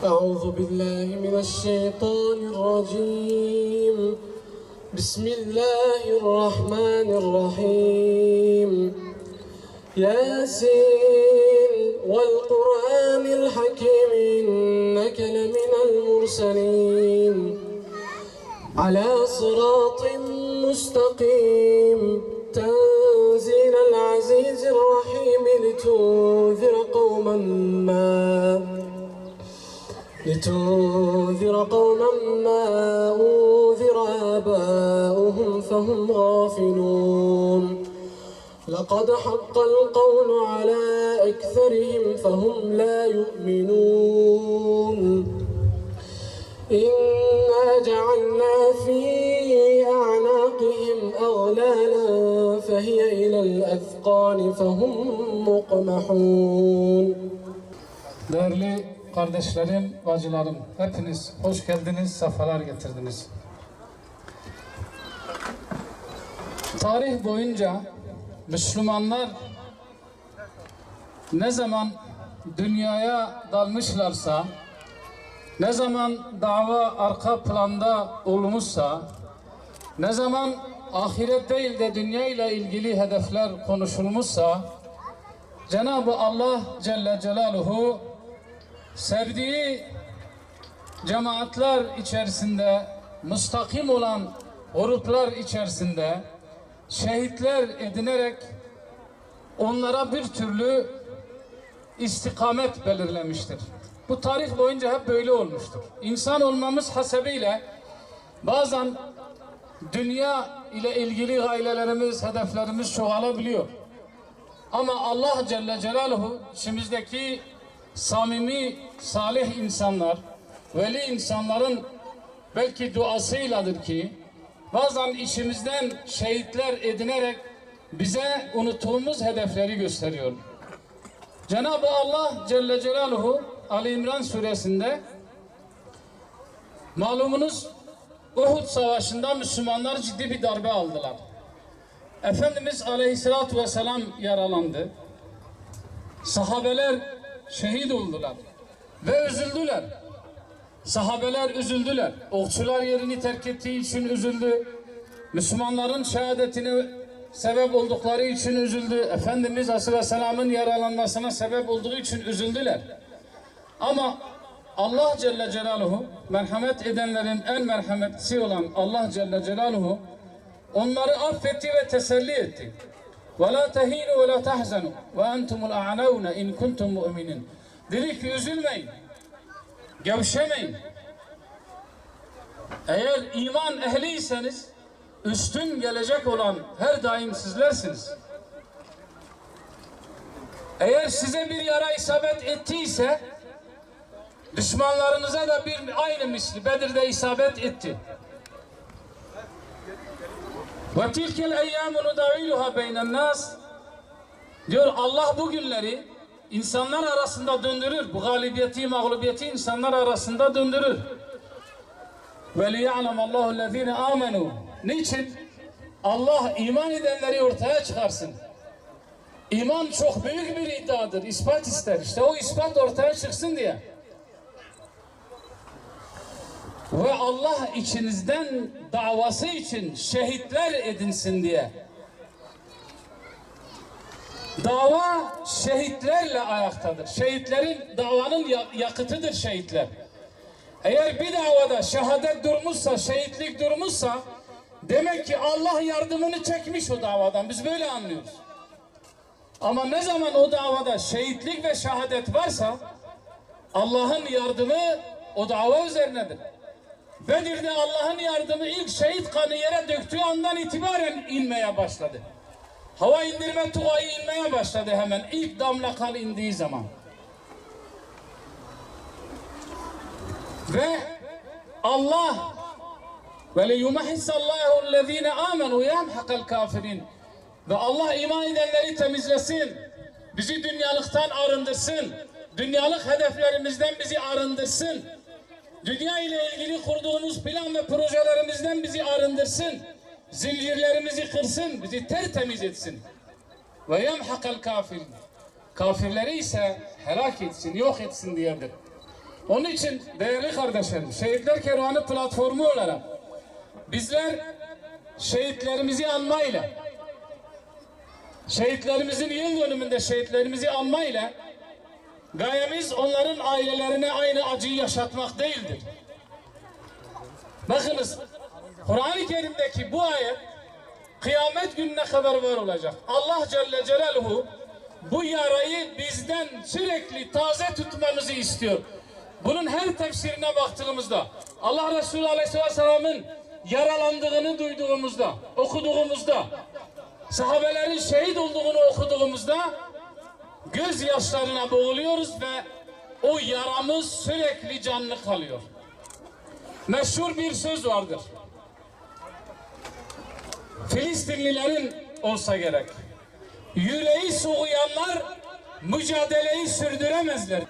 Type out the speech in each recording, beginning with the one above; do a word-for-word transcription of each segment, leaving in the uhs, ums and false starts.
أعوذ بالله من الشيطان الرجيم. بسم الله الرحمن الرحيم. ياسين والقرآن الحكيم إنك لمن المرسلين على صراط مستقيم تنزيل العزيز الرحيم لتنذر قوما ما لتنذر قوما ما أنذر آباؤهم فهم غافلون. لقد حق القول على أكثرهم فهم لا يؤمنون. إنا جعلنا في أعناقهم أغلالا فهي إلى الأذقان فهم مقمحون. Değerli kardeşlerim, bacılarım, hepiniz hoş geldiniz, sefalar getirdiniz. Tarih boyunca Müslümanlar ne zaman dünyaya dalmışlarsa, ne zaman dava arka planda olmuşsa, ne zaman ahiret değil de dünya ile ilgili hedefler konuşulmuşsa, Cenab-ı Allah Celle Celaluhu sevdiği cemaatler içerisinde, müstakim olan gruplar içerisinde şehitler edinerek onlara bir türlü istikamet belirlemiştir. Bu tarih boyunca hep böyle olmuştur. İnsan olmamız hasebiyle bazen dünya ile ilgili gayelerimiz, hedeflerimiz çoğalabiliyor. Ama Allah Celle Celaluhu içimizdeki samimi, salih insanlar, veli insanların belki duasıyladır ki, bazen içimizden şehitler edinerek bize unuttuğumuz hedefleri gösteriyor. Cenab-ı Allah Celle Celaluhu Ali İmran suresinde, malumunuz, Uhud Savaşı'nda Müslümanlar ciddi bir darbe aldılar. Efendimiz Aleyhisselatü Vesselam yaralandı. Sahabeler şehit oldular ve üzüldüler. Sahabeler üzüldüler. Okçular yerini terk ettiği için üzüldü. Müslümanların şehadetine sebep oldukları için üzüldü. Efendimiz Aleyhisselam'ın yaralanmasına sebep olduğu için üzüldüler. Ama Allah Celle Celaluhu, merhamet edenlerin en merhametlisi olan Allah Celle Celaluhu onları affetti ve teselli etti. "Ve la tehinu ve la tahzenu ve entumul a'launa in kuntum mu'minin." Dedi ki, üzülmeyin, gevşemeyin. Eğer iman ehliyseniz, üstün gelecek olan her daim sizlersiniz. Eğer size bir yara isabet ettiyse, düşmanlarınıza da bir aynı misli Bedir'de isabet etti. "Ve tilkel eyyamu nudaviluha beynen nas." Diyor, Allah bu günleri insanlar arasında döndürür. Bu galibiyeti, mağlubiyeti insanlar arasında döndürür. "Ve liya'lem Allahu lezine amenu." Niçin? Allah iman edenleri ortaya çıkarsın. İman çok büyük bir iddiadır, ispat ister. İşte o ispat ortaya çıksın diye. Ve Allah içinizden davası için şehitler edinsin diye. Dava şehitlerle ayaktadır. Şehitlerin, davanın ya-, yakıtıdır şehitler. Eğer bir davada şehadet durmuşsa, şehitlik durmuşsa, demek ki Allah yardımını çekmiş o davadan. Biz böyle anlıyoruz. Ama ne zaman o davada şehitlik ve şehadet varsa, Allah'ın yardımı o dava üzerinedir. Bedir'de Allah'ın yardımı ilk şehit kanı yere döktüğü andan itibaren inmeye başladı. Hava indirme tugayı inmeye başladı hemen ilk damla kan indiği zaman. Ve Allah, "Ve liyumahhissallahu lezine amenu ve yemhaqal kafirin." Ve Allah iman edenleri temizlesin. Bizi dünyalıktan arındırsın. Dünyalık hedeflerimizden bizi arındırsın. Dünya ile ilgili kurduğumuz plan ve projelerimizden bizi arındırsın. Zincirlerimizi kırsın, bizi tertemiz etsin. "Ve yemhaqal kafirin." Kafirleri ise helak etsin, yok etsin diyedir. Onun için değerli kardeşlerim, Şehitler Kervanı platformu olarak bizler şehitlerimizi anmayla, şehitlerimizin yıl dönümünde şehitlerimizi anmayla gayemiz onların ailelerine aynı acıyı yaşatmak değildir. Bakınız, Kur'an-ı Kerim'deki bu ayet kıyamet gününe kadar var olacak. Allah Celle Celaluhu bu yarayı bizden sürekli taze tutmamızı istiyor. Bunun her tefsirine baktığımızda, Allah Resulü Aleyhisselatü Vesselam'ın yaralandığını duyduğumuzda, okuduğumuzda, sahabelerin şehit olduğunu okuduğumuzda gözyaşlarına boğuluyoruz ve o yaramız sürekli canlı kalıyor. Meşhur bir söz vardır. Filistinlilerin olsa gerek. Yüreği soğuyanlar mücadeleyi sürdüremezler.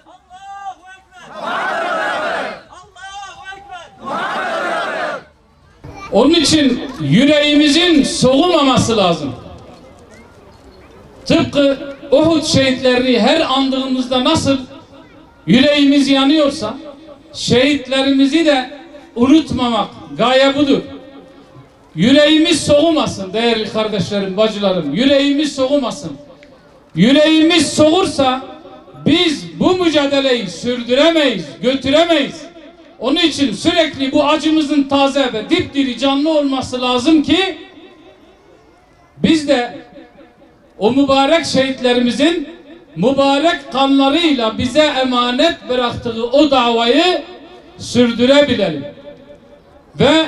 Onun için yüreğimizin soğumaması lazım. Tıpkı Uhud şehitlerini her andığımızda nasıl yüreğimiz yanıyorsa, şehitlerimizi de unutmamak, gaye budur. Yüreğimiz soğumasın değerli kardeşlerim, bacılarım, yüreğimiz soğumasın. Yüreğimiz soğursa biz bu mücadeleyi sürdüremeyiz, götüremeyiz. Onun için sürekli bu acımızın taze ve dipdiri canlı olması lazım ki biz de o mübarek şehitlerimizin mübarek kanlarıyla bize emanet bıraktığı o davayı sürdürebilelim. Ve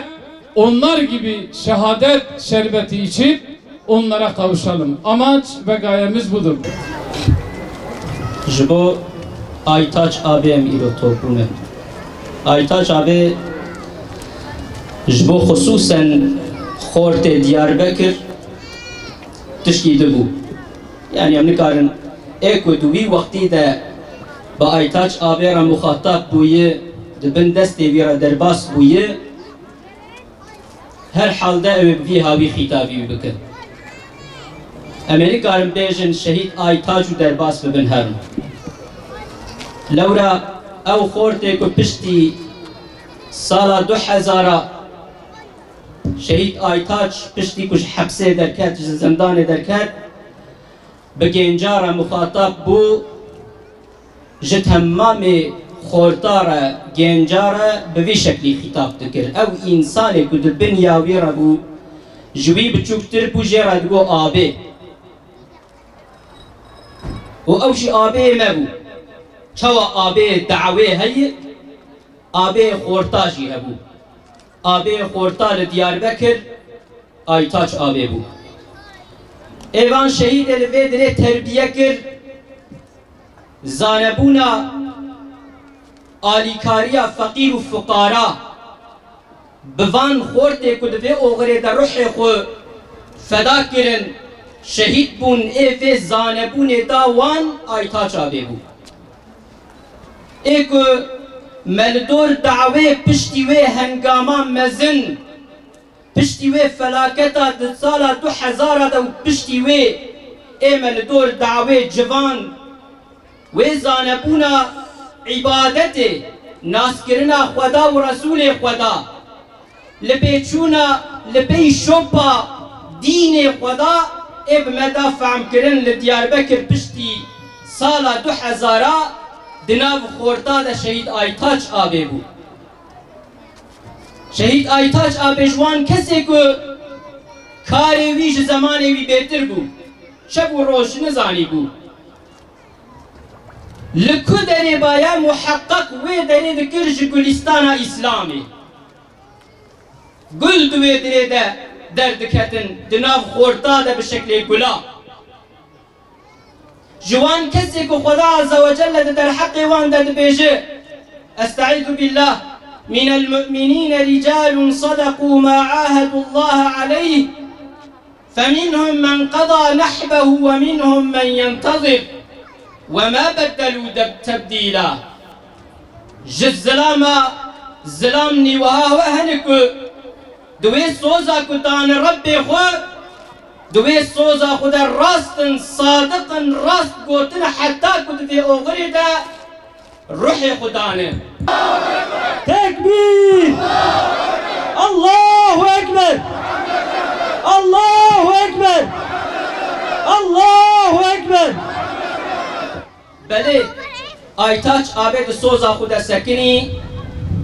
onlar gibi şehadet şerbeti içip onlara kavuşalım. Amaç ve gayemiz budur. Ji bo Aytaç abê em îro topbûne. Aytaç abê ji bo xisûsen xortê Diyarbekir tişkî dibû. Yanî em nikarin ê ku di wî wextî de bi Aytaç abê re muxatab bûye, di bin destê wî re derbas bûye, her hal de ew ê bi vî hawî xîtabî wî bikin. Em ê nikarin bêjin şehîd Aytaç û derbas bibin herin. Lewra ew xortê ku piştî sala du hezar a şehîd Aytaç piştî ku ji hepsê derket, ji zindanê derket, bi genca re muxatab bû, ji temamê xorta re, genca re bi vî şeklî xîtab dikir. Ew însanê ku di bin ya wî re bû, ji wî biçûktir bû, jê re digot abê. Û ew jî abê me bû. Çawa abê dawê heye, abê xorta jî hebû. Abê xorta li Diyarbekir Aytaç abê bû. Ê van şehîdê li vê dirê terbiye kir, zanebûna alîkariya feqîr û fuqara bi van xortê ku di vê oxirê de ruhê xwe feda kirin, şehîd bûn, ê vê zanebûnê da wan Aytaç abê bû. Ê ku me li dor dawê piştî wê hengama mezin, piştî wê felaketa di sala du hezar de û piştî wê ê me li dor dawê civan, wê zanebûna îbadetê, naskirina Xweda û Resûlê Xweda, li pêçûna, li pey şopa dînê Xweda ê bi me da fehmkirin li Diyarbekir piştî sala du hezar a di nav xorta de şehîd Aytaç abê bû. Şehîd Aytaç abê ji wan kesê ku karê wî ji zemanê wî bêtir bû, şev û roj nizanî bû. Li ku derê baye muheqeq wê derê dikir ji gulîstana Îslamê. Gul di wê dirê de derdiketin, di nav xorta de bi şeklê gula. Ji wan kesê ku Xweda Azze ve Celle di derheqê wan de dibêje, Estaizu billah, minel mu'minîne ricalun sadakû ma ahedullaha aleyh, feminhum men qeda nehbehu ve minhum men yentezir ve ma beddelû deb-, tebdîla. Ji zilama zilamnî wiha we hene ku di wê soza ku dane Rebbê xwe, di wê soza xwe de rast in, sadiq in, rast gotin, heta ku di vê oxirê de Ruhê xwe dane. Tekbîr! Allahu Ekber! Allahu Ekber! Allahu Ekber! Belê, Aytaç abê di soza xwe de sekinî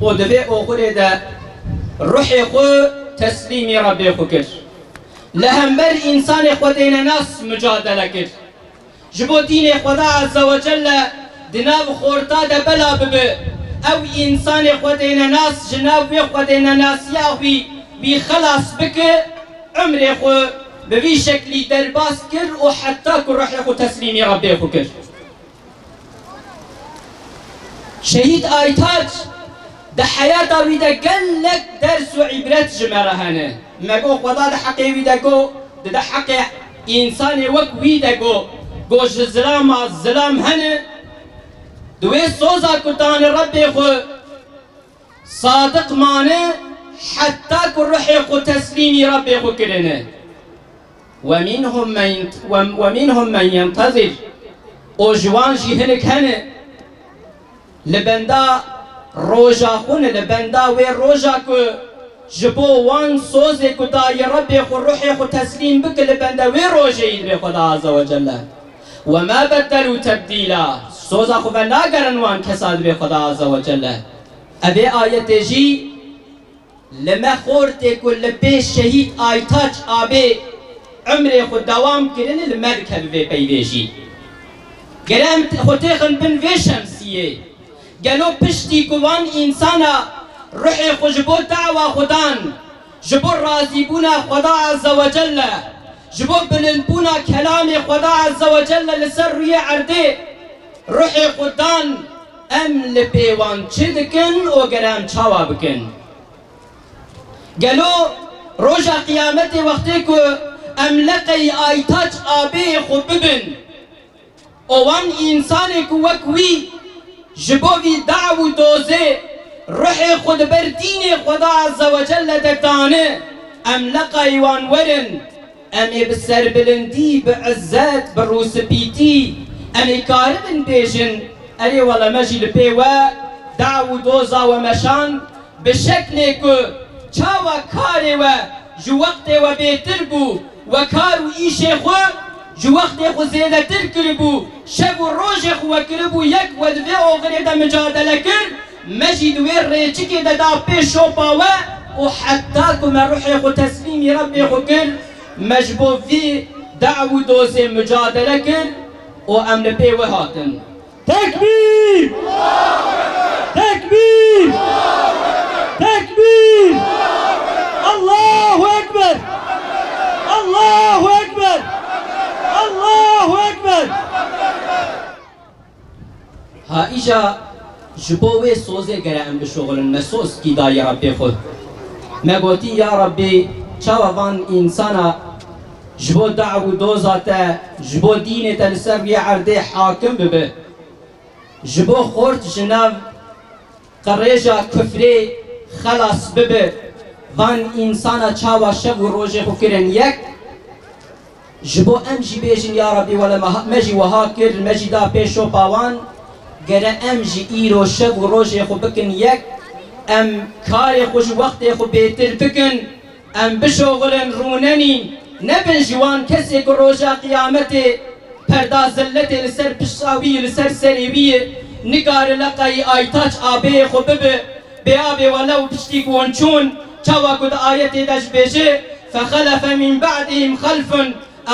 û di vê oxirê de ruhê xwe teslîmî Rebbê xwe kir. Li hember însanê xwedênenas micadele kir. Ji bo dînê Xweda Azze ve Celle di nav xorta de bela bibe, ew însanê xwedênenas ji nav wê xwedênenasiya xwî wî xelas bike, emrê xwe bi vî şeklî derbas kir û heta ku ruhê xwe teslîmî Rebbê xwe kir. Şehîd Aytaç di heyata wî de gelek ders û îbret ji me re hene. Me got Xweda di heqê wî de got, di, di heqê însanê wek wî de got, got ji zilama zilam hene. Di wê soza ku dane Rebbê xwe sadiq mane heta ku ruhê xwe teslîmî Rebbê xwe kirine. ومنهم من ين-، وم-، ومنهم من ينتظر. Û ji wan jî hinek hene li benda roja xwe ne, li benda wê roja ku ji bo wan sozê ku dayî Rebbê xwe ruhê xwe teslîm bike, li benda wê rojê yî divê Xweda Azze ve Celle. وما بدلوا تبديلا. Soza xwe venagerin wan kesa divê Xweda Azze ve Celle. Evê ayetê jî Li me xortê ku li pê şehîd Aytaç abê emrê xwe dewam kirine, li me dikeve vê peyvê jî. Gere em t-, xwe têxin bin vê şemsiyê. Gelo piştî ku van însana ruhê xwe ji bo dawa xwe dan, ji bo razîbûna Xweda Azze ve Celle, ji bo bilindbûna kelamê Xweda Azze ve Celle li ser rûyê erdê ruhê xwe dan, em li pê wan çi dikin û gere em çawa bikin? Gelo roja qiyametê wextê ku em leqeyî Aytaç abeyê xwe bibin û wan însanê ku wek wî ji bo vî daw û dozê ruhê xwe di ber dînê Xweda Azze ve Celle de dane, em leqayî wan werin, em ê bi serbilindî, bi izzet, bi rûspîtî, em ê karibin bêjin, erê wele me jî li pê we daw û doza we meşand, bi şeklê ku çawa karê we ji wextê we bêtir bû, we kar û îşê xwe ji wextê xwe zêdetir kiribû, şev û rojê xwe we kiribû yek, we di vê oxirê de micadele kir, me jî di wê rêçikê de da pê şopa we û heta ku me ruhê xwe teslîmî Rebbê xwe kir, me ji bo vî daw û dozê micadele kir û em li pê we hatin. Tekbîr! Tekbîr! Tekbîr! Allahu Ekber! Allahu Ekber! Allahu Ekber! Ha îja ji bo wê sozê gere em bişoxilin, me soz kî dayî Rebbê xwe. Me gotî, ya Rebbî, çawa van însana ji bo daw û doza te, ji bo dînê te li ser rûyê erdê hakim bibe. Ji bo xort ji nav qirêja kufrê xelas bibe, van însana çawa şev û rojê xwe kirin yek, ji bo em jî bêjin, ya Rebî, wele me ha-, me jî wiha kir, me jî da pê şopa wan, gere em jî îro şev û rojê xwe bikin yek, em karê xwe ji wextê xwe bêtir bikin, em bişoxilin rûnenîn, nebin ji wan kesê ku roja qiyametê perda zilletê li ser pişta wî ye, li ser serê wî ye, nikare leqayî Aytaç abeyê xwe bibe, bê abê wele û piştî ku hûn çûn, çawa ku di ayetê de jî bêje, فَخَلَفَ مِنْ بَعْدِهِمْ خَلْفٌ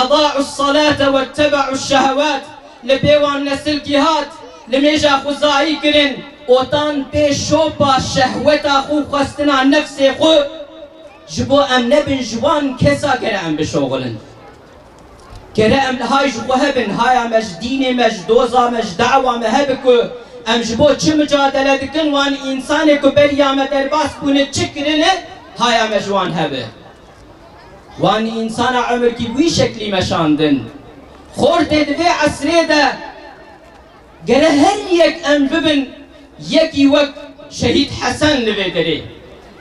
أَضَاعُوا الصَّلَاةَ وَاتَّبَعُوا الشَّهَوَاتِ. Li pê wan nesilkî hat, limêja xwe zayî kirin û tan pê şopa şehweta xwe û xwestina nefsê xwe, ji bo em nebin ji wan kesa gere em bişoxilin. Gere em li hay ji xwe hebin, haya me ji dînê me, ji doza me, ji dawa me hebe ku em ji bo çi micadele dikin, wan însanê ku beriya me derbas bûne çi kirine, haya me ji wan hebe. Wan însana emirkî bi wî şeklî meşandin. Xortê di vê esrê de gere her yek em bibin, yekî wek şehîd Hesen li vê derê,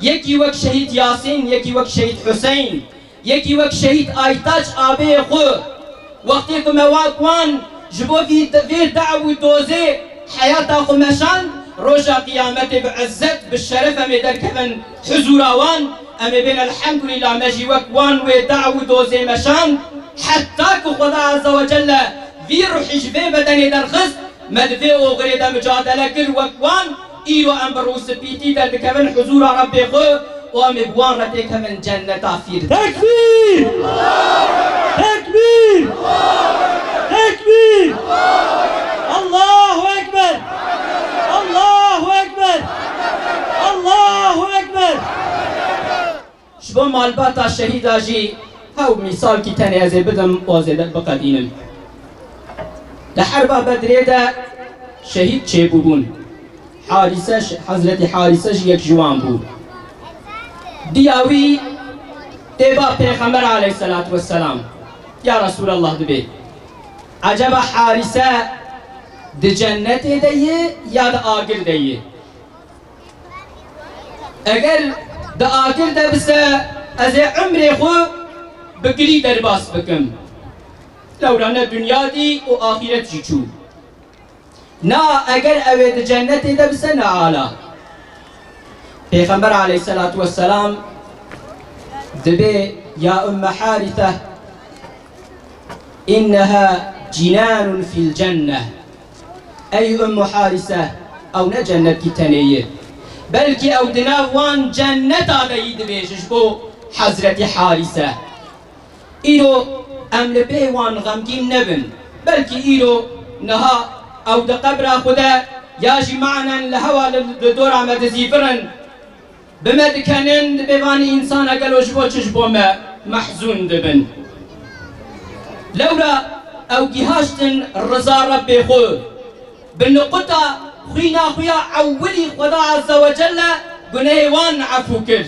yekî wek şehîd Yasîn, yekî wek şehîd Huseyn, yekî wek şehîd Aytaç abeyê xwe. Wextê ku me wek wan ji bo vî, vê daw û dozê Heyata xwe meşand, roja qiyametê bi izzet, bi şeref em ê derkevin huzûra wan, em ê bên elhemdulîla me jî wek wan wê daw û dozê meşand, heta ku Xweda Azze ve Celle vî ruhî ji vê bedenê derxist, me di vê oxirê de micadele kir wek wan, îro em bi rûspîtî derdikevin huzûra Rebbê xwe û em ê bi wan re têkevin cenneta Fîrdewsê. Tekbîr! Tekbîr! Tekbîr! Allahu Ekber! Allahu Ekber! Allahu Ekber! Ji bo malbata şehîda jî hew mîsalkî tenê ez ê bidim û ez ê biqedînim. Di herba Bedrê de şehîd çêbûbûn. Harîse, Hezretî Harîse jî yek ji wan bû. Diya wî tê ba Pêxember aleyhisselatu vesselam, ya Resulallah, dibê, eceba Harîse di cennetê de ye ya di agir de ye? Eger di agir de bise, ez ê umrê xwe bi girî derbas bikim. Lewra ne dinya dî û axîret jî çû. Na, eger ew ê di cennetê de bise, ne ala. Pêxember aleyhisselatu vesselam dibê, ya Umme Harise, inneha cinanun fil cenne. Ey Ummu Harise, ew ne cennetkî tenê ye. Belkî ew di nav wan cenneta de yî, dibêje ji bo Hezretî Harise. Îro em li bê wan xemgîn nebin. Belkî îro niha ew di qebra xwe de ya jî manen li hewa li, li dora me dizîvirin, bi me dikenin, dibê vanî însana gelo ji bo çi ji bo me mehzûn dibin. Lewra ew gihaştin riza Rebbê xwe. Bi nuqta xwîna xwe ya ewilî Xweda Azze ve Celle gunehê wan efû kir.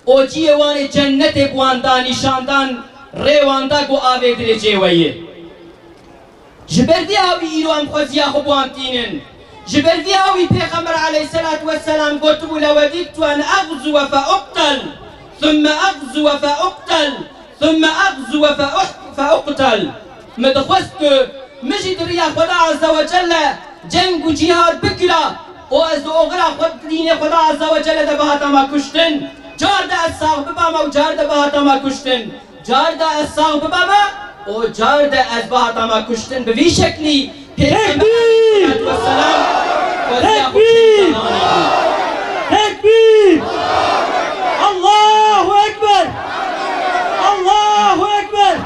Û ciyê wan ê cennetê bi wan da nîşan dan, rê wan da ku avê dirêjê we ye. Ji ber vî awî îro em xweziya xwe bi wan tînin. Ji ber vî awî Pêxember aleyhisselatu vesselam gotibû, "Lewedîttu en eɣzuwe fe uqtel, thumme eɣzuwe fe uqtel, thumme eɣzuwe fe uh-, fe uqtel." Min dixwest ku min jî di riya Xweda Azze ve Celle ceng û cîhad bikira û ez di oxira xwe, dînê Xweda Azze ve Celle de bihatama kuştin. Car de ez sax bibama û car de bihatama kuştin. Car de ez sax bibama û car de ez bihatama kuştin. Bi vî şeklî Pêxember Tekbîr! Aleyhisselatu vesselam xweziya xwe Tekbîr! Tekbîr! Allahu Ekber! Allahu Ekber!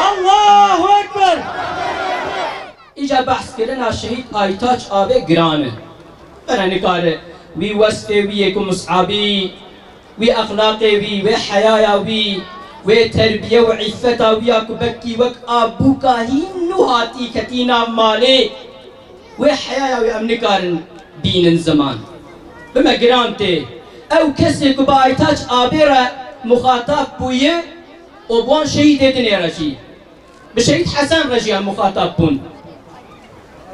Allahu Ekber! Îca behskirina şehîd Aytaç Abê giran e. Bere nikare wî wesfê wî yê ku Mus'abî, wî exlaqê wî, wê heyaya wî, wê terbiye û îffeta wî ya ku belkî wek a bûka hîn nû hatî ketî nav malê, wê heyaya wî em nikarin bînin ziman. Bi me giran tê. Ew kesê ku bi Aytaç Abê re muxatab bûye û bi wan şehîdê dinê re jî. Bi Şehîd Hesen re jî em muxatab bûn.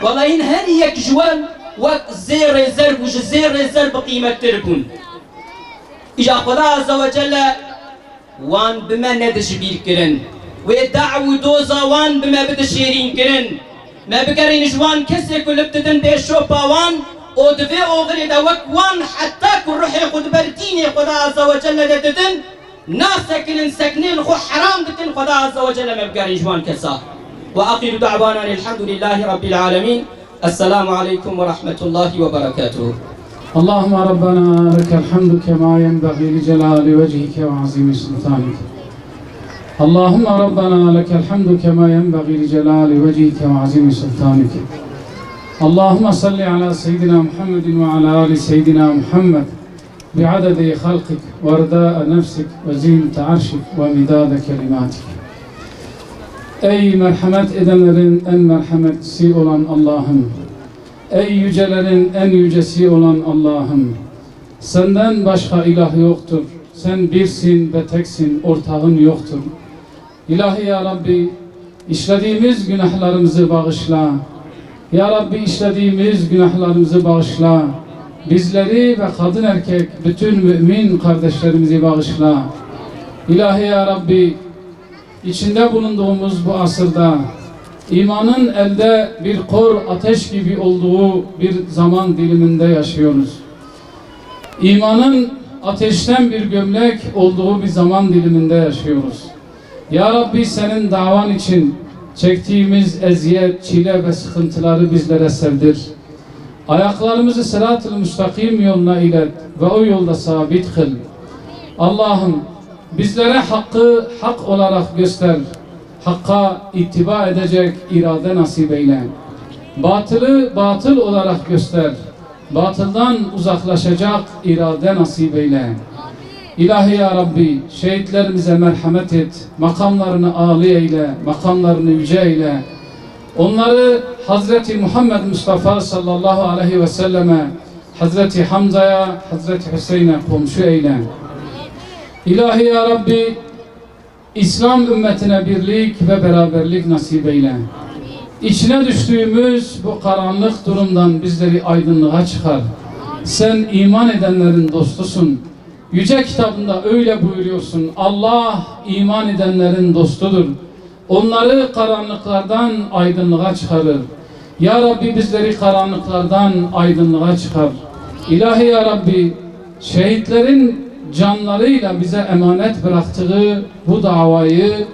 Wela hîn her yek ji wan wek zêrê zerb û ji zêrê zerb bi qîmettir bûn. Îja Xweda Azze ve Celle wan bi me nede ji bîr kirin. Wê daw û doza wan bi me bide şêrîn kirin. Me bigerîn ji wan kesê ku li bi didin bê şopa wan û di vê oxirê de wek wan heta ku ruhê xwe di ber dînê Xweda Azze ve Celle de didin, nasekinin, seknên xwe heram dikin, Xweda Azze ve Celle me bigerîn ji wan kesa. Ve axiru da'wana elhamdülillahi rabbil alemin. Esselamu aleykum ve rahmetullahi ve berekatuhu. اللهم ربنا لك الحمد كما ينبغي لجلال وجهك وعظيم سلطانك. اللهم ربنا لك الحمد كما ينبغي لجلال وجهك وعظيم سلطانك. اللهم صل على سيدنا محمد وعلى آل سيدنا محمد. بعدد خلقك ورضاء نفسك وزينة عرشك ومداد كلماتك. Ey merhemet edenlerin en merhemetlisi olan Allah'ım. Ey yücelerin en yücesi olan Allah'ım. Senden başka ilah yoktur. Sen birsin ve teksin, ortağın yoktur. İlahi ya Rabbi, işlediğimiz günahlarımızı bağışla. Ya Rabbi, işlediğimiz günahlarımızı bağışla. Bizleri ve kadın erkek bütün mümin kardeşlerimizi bağışla. İlahi ya Rabbi, içinde bulunduğumuz bu asırda İmanın elde bir kor ateş gibi olduğu bir zaman diliminde yaşıyoruz. İmanın ateşten bir gömlek olduğu bir zaman diliminde yaşıyoruz. Ya Rabbi, senin davan için çektiğimiz eziyet, çile ve sıkıntıları bizlere sevdir. Ayaklarımızı sırat-ı müstakim yoluna ilet ve o yolda sabit kıl. Allah'ım, bizlere hakkı hak olarak göster, hakka ittiba edecek irade nasip eyle. Batılı batıl olarak göster, batıldan uzaklaşacak irade nasip eyle. İlahi ya Rabbi, şehitlerimize merhamet et, makamlarını âli eyle, makamlarını yüce eyle. Onları Hazreti Muhammed Mustafa sallallahu aleyhi ve selleme, Hazreti Hamza'ya, Hazreti Hüseyin'e komşu eyle. İlahi ya Rabbi, İslam ümmetine birlik ve beraberlik nasip eyle. İçine düştüğümüz bu karanlık durumdan bizleri aydınlığa çıkar. Sen iman edenlerin dostusun. Yüce kitabında öyle buyuruyorsun. Allah iman edenlerin dostudur. Onları karanlıklardan aydınlığa çıkarır. Ya Rabbi, bizleri karanlıklardan aydınlığa çıkar. İlahi ya Rabbi, şehitlerin canlarıyla bize emanet bıraktığı bu davayı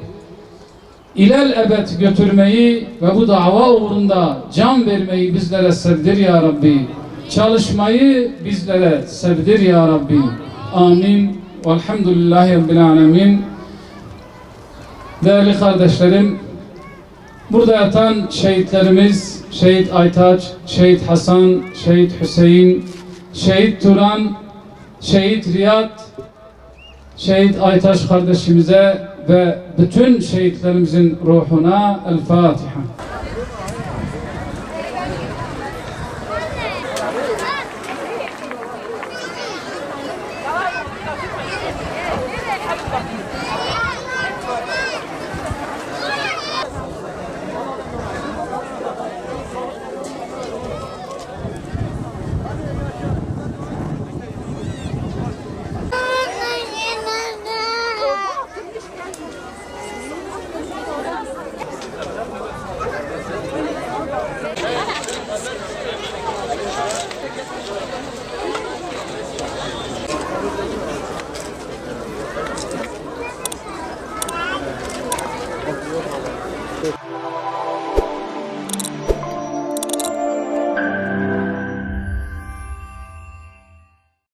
ilelebet götürmeyi ve bu dava uğrunda can vermeyi bizlere sevdir ya Rabbi. Çalışmayı bizlere sevdir ya Rabbi. Amin. Velhamdülillahi Rabbil Alemin. Değerli kardeşlerim, burada yatan şehitlerimiz, Şehit Aytaç, Şehit Hasan, Şehit Hüseyin, Şehit Turan, Şehit Riyad, Şehit Aytaç kardeşimize ve bütün şehitlerimizin ruhuna El Fatiha.